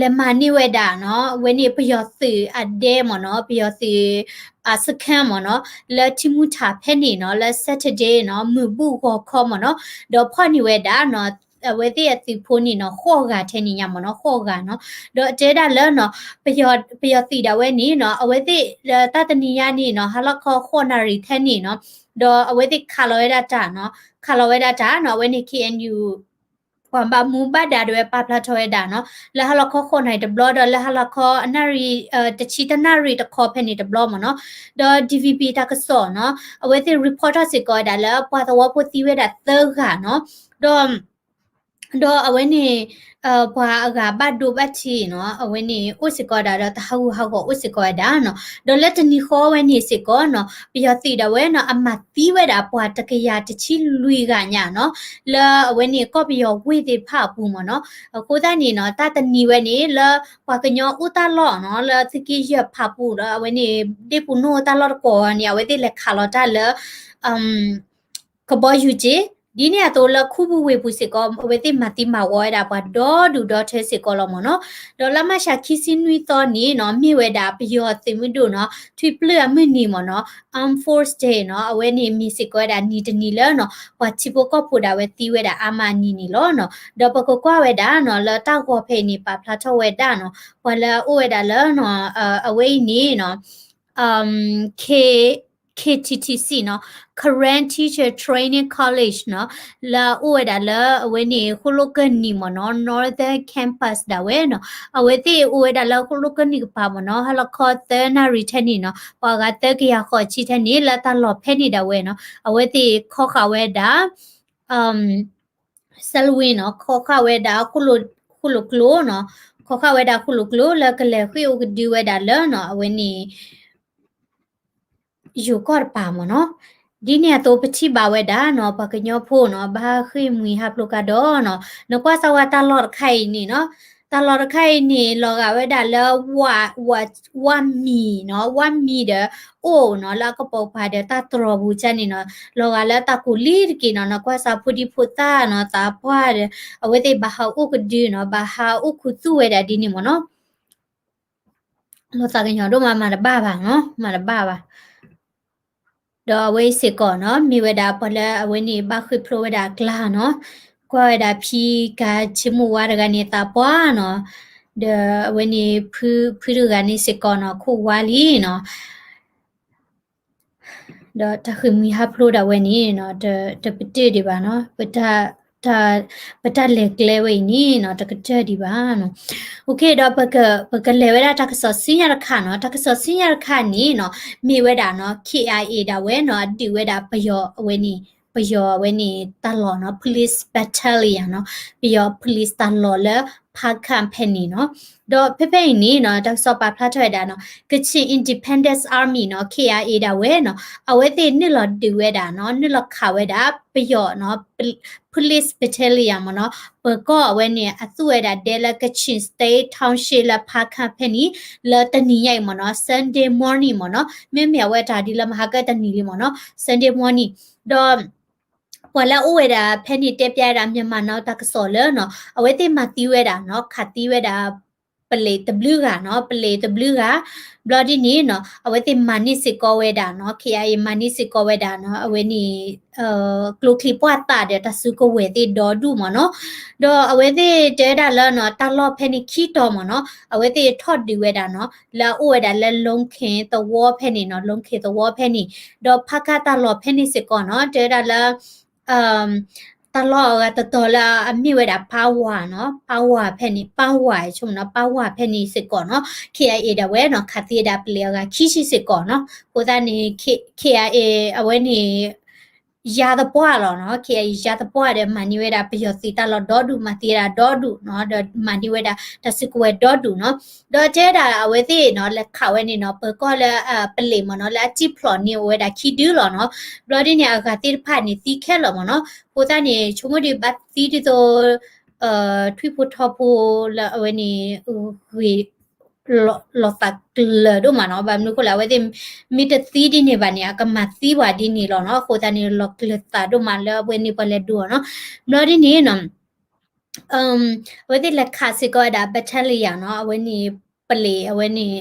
လဲၤမၤန့ၢ်ဝဲဒၣ်နီၤ, အဝဲန့ၣ်ပယီၤသုးအဒဲမ့ၢ်နီၤ, ပယီၤသုး စခန်းမ့ၢ်နီၤ, လၢထံမူထၣ်ဖဲန့ၣ်နီၤ, လၢ Saturday နီၤ, မုၢ်ဘူၣ်ဂီၤခီမ့ၢ်နီၤ, ဒီးဖီၣ်န့ၢ်ဝဲဒၣ်နီၤ, အဝဲသ့ၣ်အသုးဖိန့ၣ်နီၤ, ဃိးဂၤထဲန့ၣ်ညါမ့ၢ်နီၤ, ဃိးဂၤနီၤ, ဒီးတဲဒၣ်လၢနီၤ, ပယီၤသုးဒၣ်ဝဲန့ၣ်နီၤ, အဝဲသ့ၣ်လၢတၢ်တနံၤညါန့ၣ်နီၤ, ဟါလီၤခီဃိးနၣ်ရံၣ်ထဲန့ၣ်နီၤ, ဒီးအဝဲသ့ၣ်ခးလီၤဝဲဒၣ်တၢ်နီၤ, ခးလီၤဝဲဒၣ်တၢ်နီၤ, အဝဲန့ၣ် K N U ပှၤဘၣ်မူဘၣ်ဒါဒၣ်ဝဲပာ်ဖျါထီၣ်ဝဲဒၣ်နီၤ, လၢဟါလီၤခီဃိးနၣ်ရံၣ်တဘျီ ဒီးလၢဟါလီၤခီအနၣ်ရံၣ် တဆံတနၣ်ရံၣ်တခီဖဲန့ၣ်တဘျီမ့ၢ်နီၤ, ဒီး D V B တၢ်ကစီၣ်နီၤ, အဝဲသ့ၣ် report ထီၣ်စ့ၢ်ကီးဝဲဒၣ်လၢပှၤသဝီဖိသံဝဲဒၣ်သၢဂၤနီၤ, ဒီး ဒီးအဝဲန့ၣ် ပှၤအဂၤဘၣ်ဒိဘၣ်ထံးနီၤ, အဝဲန့ၣ်အိၣ်စ့ၢ်ကီးဝဲဒၣ်ဒီးတၢ်ဟးဂူာ်ဟးဂီၤအိၣ်စ့ၢ်ကီးဝဲဒၣ်နီၤ, ဒီးလၢတနံၤဃီဝဲန့ၣ်စ့ၢ်ကီးနီၤ, ပယီၤသုးဒၣ်ဝဲနီၤ အမၤသံဝဲဒၣ်ပှၤတကယၤတဆံလွံၢ်ဂၤညါနီၤ, လၢအဝဲန့ၣ်ကီၢ်ပယီၤဝ့ၢ်သ့ၣ်တဖၣ်အပူၤမ့ၢ်နီၤ, အဃိသတးန့ၣ်နီၤ တၢ်တနံၤဝဲန့ၣ် လၢပှၤကညီအိၣ်တၢ်လီၢ်နီၤ, လၢသုးက့ယဲၢ်ဖးပူၤဒီး အဝဲန့ၣ် ဒ့ၣ်ပူၤနိၣ်တၢ်လီၢ်တကီၢ်န့ၣ် အဝဲသ့ၣ်လဲၤခးလီၤတၢ်လၢ ကဘီယူၤက့ၤ, ဒ်န့ၣ်အသိးလၢခူပူၤဝ့ၢ်ပူၤစ့ၢ်ကီး အဝဲသ့ၣ်မၤသံမၤဝီဝဲဒၣ်ပှၤဒီဒူၣ်ဒီထၢစ့ၢ်ကီးလီၤမ့ၢ်နီၤ, ဒီးလါမၢ်ၡးခံဆံနွံသီန့ၣ်နီၤ မ့ၢ်ဝဲဒၣ်ပယီၤသုးမုၢ်ဒိၣ်နီၤ ထွံၣ်ပျုၢ်အမုၢ်နံၤမ့ၢ်နီၤ Armed Force Day နီၤ အဝဲန့ၣ်မ့ၢ်စ့ၢ်ကီးဝဲဒၣ်နံၤတနံၤလၢနီၤ ပှၤထံဖိကီၢ်ဖိဒၣ်ဝဲသံဝဲဒၣ်အါမးနံၤန့ၣ်လီၤနီၤ, ဒီးပကကွၢ်ဝဲဒၣ်နီၤ လၢတၢ်ဂီၤဖဲအံၤန့ၣ် ပာ်ဖျါထီၣ်ဝဲဒၣ်နီၤ ပှၤလၢအအိၣ်ဝဲဒၣ်လၢနီၤ အဝဲအံၤန့ၣ်နီၤ K KTTC နီၤ Karen Teacher Training College နီၤ လၢအအိၣ်ဝဲဒၣ်လၢအဝဲန့ၣ် ဃိၣ်လိာ်ကၢၢ်နံၤမ့ၢ်နီၤ Northern Campus ဒၣ်ဝဲနီၤ အဝဲသ့ၣ်အိၣ်ဝဲဒၣ်လၢဃိၣ်လိာ်ကၢၢ်နံၤကပၤမ့ၢ်နီၤ ဟါလီၤခီသၢနၣ်ရံၣ်ထဲန့ၣ်နီၤ ပှၤဂၤသၢကယၤဃိးဆံထဲန့ၣ် လၢတၢ်လီၢ်ဖဲန့ၣ်ဒၣ်ဝဲနီၤ အဝဲသ့ၣ်ခီဃာ်ဝဲဒၣ် Salween နီၤ ခီဃာ်ဝဲဒၣ် ဃိၣ်လိာ်ကျိနီၤ ခီဃာ်ဝဲဒၣ်ဃိၣ်လိာ်ကျိလၢကလဲၤဃ့ၢ်အိၣ်ကဒုဝဲဒၣ်လၢနီၤ အဝဲန့ၣ် ယိၤကီၢ်တပၤမ့ၢ်နီၤ, ဒ်န့ၣ်အသိးပထံၣ်ဘၣ်ဝဲဒၣ်နီၤ ပှၤကညီဖိနီၤ ဘၣ်ဃ့ၢ်မှံဟးဖျိးကဒီးနီၤ, နကွၢ်စၢ်ဝဲတၢ်လီၢ်တခါအံၤန့ၣ်နီၤ, တၢ်လီၢ်တခါအံၤန့ၣ် လီၤဂာ်ဝဲဒၣ်လၢ ဝၣ်မံၤနီၤ ဝၣ်မံၤဒီး အိၣ်နီၤ လၢအကပိာ်ပၤဒီးတၢ်တြီၤပူၤကန့ၣ်နီၤ, လီၤဂာ်လၢတၢ်ကူးလံတက့ၢ်နီၤ, နကွၢ်စၢ်ဖိဒံဖိသၣ်နီၤ သးပှၢ်ဒီး အဝဲသ့ၣ်ဘၣ်ဟးအိၣ်ကဒုနီၤ ဘၣ်ဟးအိၣ်ခူသူၣ်ဝဲဒၣ်ဒ်န့ၣ်မ့ၢ်နီၤ လီၤသးကညီၤဒိၣ်မး မၤတဘၣ်ဘၣ်နီၤ မၤတဘၣ်ဘၣ်. ဒီးအဝဲအံၤစ့ၢ်ကီးနီၤ မ့ၢ်ဝဲဒၣ်ပှၤလၢအဝဲန့ၣ် ဘၣ်ဃ့ၢ်ဖျိးဝဲဒၣ်အကျါနီၤ, ကွၢ်ဝဲဒၣ်ဖံကၤဆ့မိၣ်ဝါတဂၤန့ၣ် သးပှၢ်နီၤ, ဒီးအဝဲန့ၣ် ဖုတဂၤန့ၣ်စ့ၢ်ကီးနီၤ ခိၣ်ဝါလံနီၤ ဒီးတၢ်ဃ့ၢ်မှံဟးဖျိးဒၣ်ဝဲန့ၣ်နီၤ တပတုာ်ဒံးဘၣ်နီၤ, ပတၢ်လဲၤကျဲဝဲအံၤန့ၣ်နီၤ တကတၢၢ်ဒံးဘၣ်နီၤ. ဒီးပကလဲၤဝဲဒၣ်တၢ်ကစီၣ်ဆူညါတခါနီၤ, တၢ်ကစီၣ်ဆူညါတခါန့ၣ်နီၤ မ့ၢ်ဝဲဒၣ်နီၤ K I A ဒၣ်ဝဲနီၤ အဒုးဝဲဒၣ်ပယီၤအဝဲန့ၣ် ပယီၤအဝဲန့ၣ်တၢ်လီၢ်နီၤ police battalion နီၤ ပယီၤ police တၢ်လီၢ်လၢ ဖးခၣ်ဖဲန့ၣ်နီၤ. ဒီးဖဲဖဲအံၤန့ၣ်နီၤ တၢ်ကစီၣ်ပာ်ဖျါထီၣ်ဝဲဒၣ်နီၤ Kachin Independence Army နီၤ K I A ဒၣ်ဝဲနီၤ အဝဲသ့ၣ်နုာ်လီၤဒုးဝဲဒၣ်နီၤ နုာ်လီၤခးဝဲဒၣ် ပယီၤနီၤ police battalion မ့ၢ်နီၤ ပၢၤကီၢ်အဝဲန့ၣ် အသူၣ်ဝဲဒၣ်ဒဲလၢ Kachin State Township လၢဖးခၣ်ဖဲန့ၣ် လၢတနံၤညါအံၤမ့ၢ်နီၤ Sunday morning မ့ၢ်နီၤ မ့မ့ၢ်အဝဲတၢ်ဒ်လၢမဟါကတနံၤလံမ့ၢ်နီၤ Sunday morning ဒီး ပှၤလၢအအိၣ်ဝဲဒၣ်ဖဲန့ၣ်တဲပျးဝဲဒၣ် Myanmar Now တၢ်ကစီၣ်လၢနီၤ အဝဲသ့ၣ်မၤသံဝဲဒၣ်နီၤ ခးသံဝဲဒၣ် ပလံးတဘျုးဂၤနီၤ ပလံးတဘျုးဂၤ ဘျီဒ်န့ၣ်နီၤ အဝဲသ့ၣ်မၤန့ၢ်စ့ၢ်ကီးဝဲဒၣ်နီၤ ခ့အံၤမၤန့ၢ်စ့ၢ်ကီးဝဲဒၣ်နီၤ အဝဲန့ၣ် ကျိချံပှၢ်သးဒီးတၢ်စုကဝဲၤသ့ၣ်ဒီဒူၣ်မ့ၢ်နီၤ ဒီးအဝဲသ့ၣ်တဲဝဲဒၣ်လၢနီၤ တၢ်လီၢ်ဖဲန့ၣ်ခံတီၤမ့ၢ်နီၤ အဝဲသ့ၣ်ထီၣ်ဒုးဝဲဒၣ်နီၤ လၢအအိၣ်ဝဲဒၣ်လၢ Longkhim သဝီဖဲန့ၣ်နီၤ Longkhim သဝီဖဲန့ၣ် ဒီးဖးကါတၢ်လီၢ်ဖဲန့ၣ်စ့ၢ်ကီးနီၤ တဲဝဲဒၣ်လၢ တၢ်လီၢ်အဂၤတတီၤလၢအမ့ၢ်ဝဲဒၣ် Pawa နီၤ Pawa ဖဲန့ၣ် Pawa ဆိနီၤ Pawa ဖဲန့ၣ်စ့ၢ်ကီးနီၤ ခ့အံၤဒၣ်ဝဲနီၤ ခးသံဝဲဒၣ်ပလံးအဂၤခံဆံစ့ၢ်ကီးနီၤ အဃိသတးန့ၣ် ခ့အံၤအဝဲန့ၣ် ယါသပှၢ်လီၤနီၤ ခ့အံၤယါသပှၢ်ဒီးမၤန့ၢ်ဝဲဒၣ်ပယီၤသုးတၢ်လီၢ်ဒီဒူၣ် မၤသံဝဲဒၣ်ဒီဒူၣ်နီၤ ဒီးမၤန့ၢ်ဝဲဒၣ်တၢ်စုကဝဲၤဒီဒူၣ်နီၤ ဒီးတဲဝဲဒၣ်အဝဲသ့ၣ်နီၤ လဲၤခးဝဲန့ၣ်နီၤ ပၢၤကီၢ်လၢပလံးမ့ၢ်နီၤ လၢအစံၣ်ဖျိးန့ၢ်ဝဲဒၣ်ခံဒုလီၤနီၤ ဘျီဒ်န့ၣ် အဂၤသ့ၣ်တဖၣ်န့ၣ်သံခဲလၢာ်မ့ၢ်နီၤ အဃိသတးန့ၣ် ဆိကမိၣ်ဒ်ဘၣ်သံဒ်သိး ထွံၣ်ဖိထိၣ်ဖိလၢအဝဲန့ၣ် ဂ့ၤ လီၤသးကျၢၤဒိၣ်မးနီၤ ဘၣ်မနုၤအဃိလဲၣ် အဝဲသ့ၣ် မ့ၢ်တသံဒ်န့ၣ်ဘၣ်န့ၣ် အကမၤသံပှၤဒ်န့ၣ်လီၤနီၤ အဃိသတးန့ၣ် လီၤကျၢၤသးဒိၣ်မးလၢအဝဲန့ၣ်ပှၤလဲၤဒိးအီၤနီၤ ဘျီဒ်န့ၣ်နီၤ အဝဲသ့ၣ်လဲၤခးစ့ၢ်ကီးဝဲဒၣ် battalion နီၤ အဝဲန့ၣ် ပလံးအဝဲန့ၣ်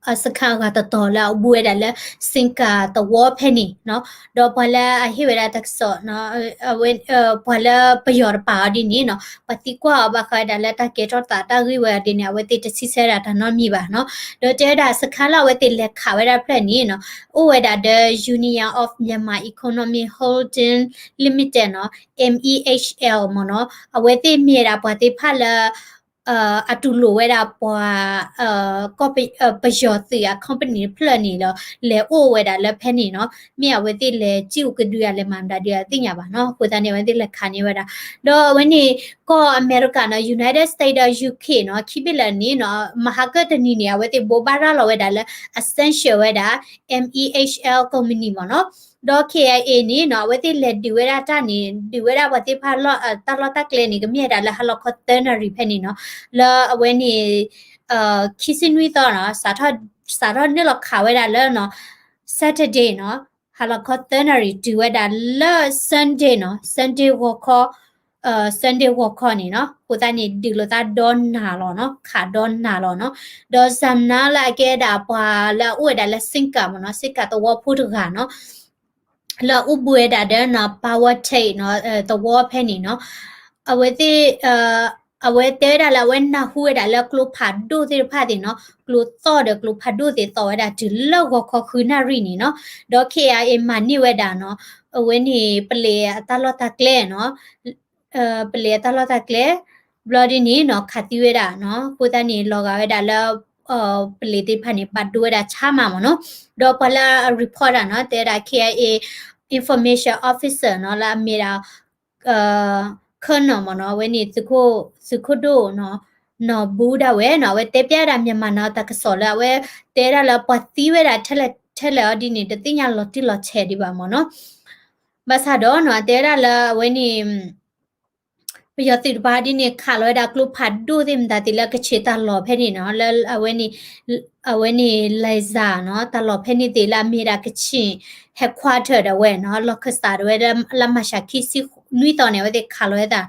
အစခန်းအဂၤတတီၤလၢအအိၣ်ဝဲဒၣ်လၢ Sincar သဝီဖဲန့ၣ်နီၤ ဒီးပှၤလၢအဟ့ၣ်ဝဲဒၣ်တၢ်ကစီၣ်နီၤ အဝဲ ပှၤလၢပယီၤတပာ်အီၤဒ်န့ၣ်နီၤ ပှၤသံကွၢ်အီၤဘၣ်ဃးဝဲဒၣ်လၢတၢ်ကဲထီၣ်သးတၢ်ဂ့ၢ်ဝဲအီၤဒ်န့ၣ် အဝဲသ့ၣ်တဆံဆဲဒၣ်တၢ်နီတမံၤဘၣ်နီၤ ဒီးတဲဝဲဒၣ် စခန်းလၢအဝဲသ့ၣ်လဲၤခးဝဲဒၣ်ဖျၢၣ်န့ၣ်နီၤ အိၣ်ဝဲဒၣ်ဒီး Union of Myanmar Economic Holding Limited နီၤ M E H L မ့ၢ်နီၤ အဝဲသ့ၣ်မ့ၢ်ဝဲဒၣ်ပှၤသ့ၣ်တဖၣ်လၢ အတူၢ်လိာ်ဝဲဒၣ်ပှၤ ကီၢ်ပ ပယီၤသုးအ company တဖျၢၣ်န့ၣ်ဒီး လဲၤအိၣ်ဝဲဒၣ်လၢဖဲန့ၣ်နီၤ မ့ၢ်အဝဲသ့ၣ်လဲၤစံၣ်အိၣ်ကဒုဧါ လဲၤမၤမတၤဒုဧါ တသ့ၣ်ညါဘၣ်နီၤ အဃိသတးန့ၣ် အဝဲသ့ၣ်လဲၤခးန့ၢ်ဝဲဒၣ် ဒီးအဝဲန့ၣ် ကီၢ်အမဲရကၤနီၤ United States ဒီး U K နီၤ ခံဘ့ၣ်လၢာ်န့ၣ်နီၤ မဟါကၢၢ်တနံၤန့ၣ် အဝဲသ့ၣ်ဘိးဘၣ်ရၤလီၤဝဲဒၣ်လၢ essential ဝဲဒၣ် M E H L company မ့ၢ်နီၤ ဒီး K I A န့ၣ်နီၤ အဝဲသ့ၣ်လဲၤဒုးဝဲဒၣ်တၢ်န့ၣ် ဒုးဝဲဒၣ်ပှၤသ့ၣ်တဖၣ်လီၢ် တၢ်လီၢ်တၢ်ကျဲန့ၣ် ကမ့ၢ်ဝဲဒၣ်လၢဟါလီၤခီသၢနၣ်ရံၣ်ဖဲန့ၣ်နီၤ လၢအဝဲန့ၣ် ခံဆံနွံသီနီၤ စးထီၣ် စးထီၣ်နုာ်လီၤခးဝဲဒၣ်လၢနီၤ Saturday နီၤ ဟါလီၤခီသၢနၣ်ရံၣ်တုၤဝဲဒၣ်လၢ Sunday နီၤ Sunday ဂီၤခီ Sunday ဂီၤခီန့ၣ်နီၤ အဃိသတးန့ၣ် ဒုးလိာ်သးဒီနၤလီၤနီၤ ခးဒီနၤလီၤနီၤ ဒီး Zamna လၢအကဲဒၣ်ပှၤလၢအအိၣ်ဝဲဒၣ်လၢ Sincar မ့ၢ်နီၤ Sincar သဝီဖိတဂၤနီၤ လၢအအိၣ်ဘှံးဝဲဒၣ်ဒီးနီၤ Pawa Tech နီၤ သဝီဖဲန့ၣ်နီၤ အဝဲသ့ၣ် အဝဲတဲဝဲဒၣ်လၢအဝဲနၢ်ဟူဝဲဒၣ်လၢကျိဖးဒိၣ်သ့ၣ်တဖၣ်သ့ၣ်နီၤ ကျိသီၣ်ဒီးကျိဖးဒိၣ်သ့ၣ်သီၣ်ဝဲဒၣ်တုၤလၢဂီၤခီဃုနၣ်ရံၣ်န့ၣ်နီၤ ဒီး K I A မၤန့ၢ်ဝဲဒၣ်နီၤ အဝဲန့ၣ် ပလံးအတၢ်လီၢ်တၢ်ကျဲနီၤ ပလံးအတၢ်လီၢ်တၢ်ကျဲ ဘျီဒ်န့ၣ်နီၤ ခးသံဝဲဒၣ်နီၤ အဃိသတးန့ၣ် လီၤဂာ်ဝဲဒၣ်လၢ ပလံးသ့ၣ်တဖၣ်န့ၣ် ဘၣ်ဒိဝဲဒၣ်ဆါမးမ့ၢ်နီၤ ဒီးပှၤလၢအ report ဒၣ်နီၤ တဲဝဲဒၣ် K I A information officer နီၤ လၢအမ့ၢ်ဒၣ် Colonel မ့ၢ်နီၤ အဝဲန့ၣ် သုးခိၣ်ဒိၣ်နီၤ နီၢ်ဘူဒၣ်ဝဲနီၤ အဝဲတဲပျးဒၣ် Myanmar Now တၢ်ကစီၣ်လၢအဝဲတဲဒၣ်လၢပှၤသံဝဲဒၣ်ထဲလဲၣ်ထဲလဲၣ်အီၤဒ်န့ၣ် တသ့ၣ်ညါလီၤတံၢ်လီၤဆဲးဒံးဘၣ်မ့ၢ်နီၤ ဘၣ်ဆၣ်ဒီးနီၤ တဲဝဲဒၣ်လၢအဝဲန့ၣ် ပယီၤသုးတပၤဒ်န့ၣ် ခးလီၤဝဲဒၣ်ကျိဖးဒိၣ်သ့ၣ်မတၤသ့ၣ်လၢကခ့ၣ်တၢ်လီၢ်ဖဲန့ၣ်နီၤ လၢအဝဲန့ၣ် အဝဲန့ၣ် Layza နီၤ တၢ်လီၢ်ဖဲန့ၣ်သ့ၣ်လၢအမ့ၢ်ဒၣ်ကခ့ၣ် headquarter ဒၣ်ဝဲနီၤ လီၢ်ခၢၣ်သးဒၣ်ဝဲလၢ လါမၢ်ၡးခံဆံနွံသီန့ၣ် အဝဲသ့ၣ်ခးလီၤဝဲဒၣ်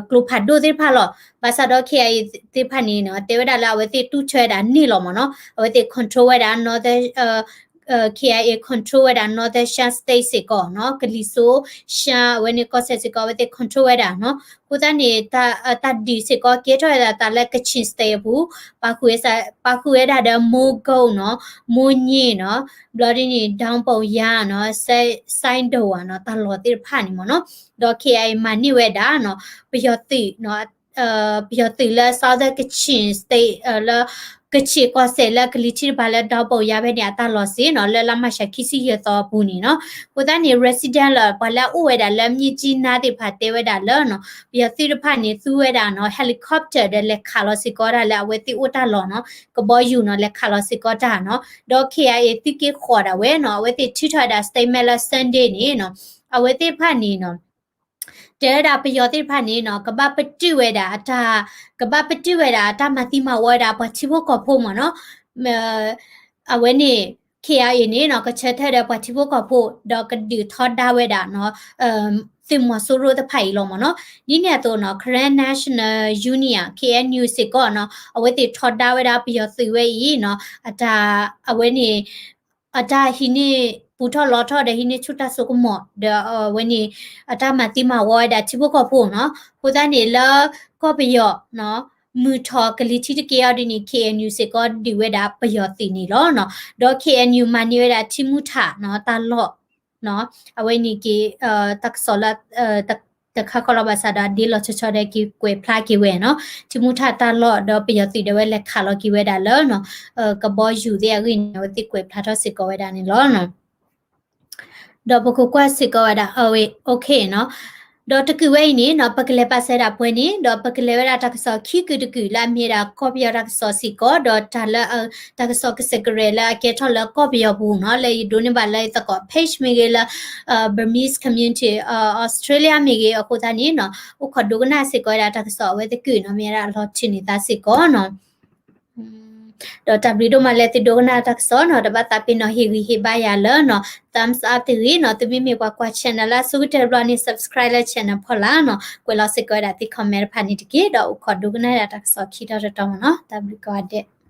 ကျိဖးဒိၣ်သ့ၣ်တဖၣ်လီၤ ဘၣ်ဆၣ်ဒီး K I A သ့ၣ်တဖၣ်န့ၣ်နီၤ တဲဝဲဒၣ်လၢအဝဲသ့ၣ်တူၢ်ဆၢဝဲဒၣ်န့ၣ်လီၤမ့ၢ်နီၤ အဝဲသ့ၣ် control ဝဲဒၣ် K I A control ဝဲဒၣ် Northern Shan State စ့ၢ်ကီးနီၤ ကလံၤစိး ရှမ်း အဝဲန့ၣ်ကီၢ်စဲၣ်စ့ၢ်ကီး အဝဲသ့ၣ် control ဝဲဒၣ်နီၤ အဃိသတးန့ၣ် တၢ်ဒုးစ့ၢ်ကီးကဲထီၣ်ဝဲဒၣ်သးလၢ ကခ့ၣ် state အပူၤ ပာ်ဃုာ်ဝဲဒၣ်ဒီး Mogok နီၤ Monywa နီၤ ဘျီဒ်န့ၣ် Dongpokya နီၤ Saikdaw နီၤ တၢ်လီၢ်သ့ၣ်တဖၣ်န့ၣ်မ့ၢ်နီၤ ဒီး K I A မၤန့ၢ်ဝဲဒၣ်နီၤ ပယီၤသုးနီၤ ပယီၤသုးလၢ Southern Kachin State လၢ ကခ့ၣ်ကီၢ်စဲၣ်လၢကလံၤထံးတပၤလၢ Dongpokya ဖဲန့ၣ် အတၢ်လီၢ်စ့ၢ်နီၤ လၢလါမၢ်ၡးခံဆံယဲၢ်သီအပူၤန့ၣ်နီၤ အဃိသတးန့ၣ် resident လၢပှၤလၢအအိၣ်ဝဲဒၣ်လၢ မြစ်ကြီးနား သ့ၣ်တဖၣ်တဲဝဲဒၣ်လၢနီၤ ပယီၤသုးတဖၣ်န့ၣ် သူဝဲဒၣ်နီၤ helicopter ဒီးလဲၤခးလီၤစ့ၢ်ကီးဒၣ်လၢအဝဲသ့ၣ်အိၣ်တၢ်လီၢ်နီၤ ကဘီယူၤနီၤ လဲၤခးလီၤစ့ၢ်ကီးတၢ်နီၤ ဒီး K I A သုးက့ဃီၤဒၣ်ဝဲနီၤ အဝဲသ့ၣ်ထုးထီၣ်ဝဲဒၣ် statement လၢ Sunday န့ၣ်နီၤ အဝဲသ့ၣ်တဖၣ်န့ၣ်နီၤ တဲဝဲဒၣ်ပယီၤသ့ၣ်တဖၣ်န့ၣ်နီၤ ကဘၣ်ပတုာ်ဝဲဒၣ်အတၢ် ကဘၣ်ပတုာ်ဝဲဒၣ်အတၢ်မၤသံမၤဝီဝဲဒၣ်ပှၤထံဖိကီၢ်ဖိမ့ၢ်နီၤ အဝဲန့ၣ် K I A န့ၣ်နီၤ ကဆၢထၢၣ်ဒီးပှၤထံဖိကီၢ်ဖိ ဒီးကဒုးထီဒါဝဲဒၣ်နီၤ သုးမီၤစိရိၣ်တဖၣ်အံၤလီၤမ့ၢ်နီၤ. ဒ်န့ၣ်အသိးနီၤ Karen National Union, K N U စ့ၢ်ကီးနီၤ အဝဲသ့ၣ်ထီဒါဝဲဒၣ်ပယီၤသုးဝဲအံၤနီၤ အတၢ် အဝဲန့ၣ် အတၢ်ဟံးန့ၢ်ပူၤထီၣ်လီထီၣ်ဒီးဟံးန့ၢ်ဆူၣ်တၢ်စိကမီၤ ဒီးအဝဲန့ၣ် အတၢ်မၤသံမၤဝီဝဲဒၣ်ထံဖိကီၢ်ဖိနီၤ. အဃိသတးန့ၣ်လၢကီၢ်ပယီၤနီၤ မုၢ်ထီၣ်ကလံၤထံးတက့ၢ်အီၤဒ်န့ၣ် K N U စ့ၢ်ကီးဒုးဝဲဒၣ်ပယီၤသုးန့ၣ်လီၤနီၤ. ဒီး K N U မၤန့ၢ်ဝဲဒၣ်ထံမူထၣ်နီၤ တၢ်လီၢ်နီၤ အဝဲန့ၣ်က့ၤ တၢ်ကစီၣ်လၢ တခါခီလီၤဘၣ်ဆၣ်ဒီး အဒ့လီၤဆီဆီဒီးက့ၤကွဲးဖျါက့ၤဝဲနီၤ ထံမူထၣ်တၢ်လီၢ် ဒီးပယီၤသုးဒီးဝဲလဲၤခးလီၤက့ၤဝဲဒၣ်လၢနီၤ ကဘီယူၤသ့ၣ်အဂ့ၢ်န့ၣ် အဝဲသ့ၣ်ကွဲးဖျါထီၣ်စ့ၢ်ကီးဝဲဒၣ်န့ၣ်လီၤ. ဒီးပကကွၢ်စ့ၢ်ကီးဝဲဒၣ် အဝဲ okay နီၤ. ဒီးတကုာ်ဝဲအံၤန့ၣ်နီၤ ပကလဲၤပာ်စဲဒၣ်ပှဲၤန့ၣ် ဒီးပကလဲၤဝဲဒၣ်တၢ်ကစီၣ်ခံကုာ်တကုာ်လၢအမ့ၢ်ဝဲဒၣ်ကီၢ်ပယီၤတၢ်ကစီၣ်စ့ၢ်ကီး ဒီးတၢ်လၢ တၢ်ကစီၣ်ကစဲးကရဲးလၢအကဲထီၣ်လၢကီၢ်ပယီၤပူၤနီၤ လၢယဒိးန့ၢ်ဘၣ်လၢယသကိး page မ့ၢ်ဂ့ၤလၢ Burmese Community Australia မ့ၢ်ဂ့ၤ အဃိသတးန့ၣ်နီၤ အိၣ်ခိးဒိကနၣ်စ့ၢ်ကီးဝဲဒၣ်တၢ်ကစီၣ်အဝဲသကုာ်နီၤ မ့ၢ်ဝဲဒၣ်အလီၤထုးန့ၢ်သးစ့ၢ်ကီးနီၤ. ဒီးတၢ်ဘျုးဒိၣ်မးလၢသုဒိကနၣ်တၢ်ကစီၣ်နီၤ တဘၣ်သးပ့ၤနီၣ်ဟ့ၣ်ဂံၢ်ဟ့ၣ်ဘါယၤလၢနီၤ thumbs up တဂ့ၤနီၤ သုမ့မ့ၢ်ပှၤကွၢ် channel လၢအဆိကတၢၢ်တဘျီန့ၣ် subscribe လၢ channel ဖီလာ်နီၤ ကွဲးလီၤစ့ၢ်ကီးဝဲဒၣ်သု comment တဖၣ်န့ၣ်တက့ၢ် ဒီးအိၣ်ခိးဒိကနၣ်ဝဲဒၣ်တၢ်ကစီၣ်ခံထီၣ်တတီၤမ့ၢ်နီၤ တၢ်ဘျုးကိးဂၤဒဲး.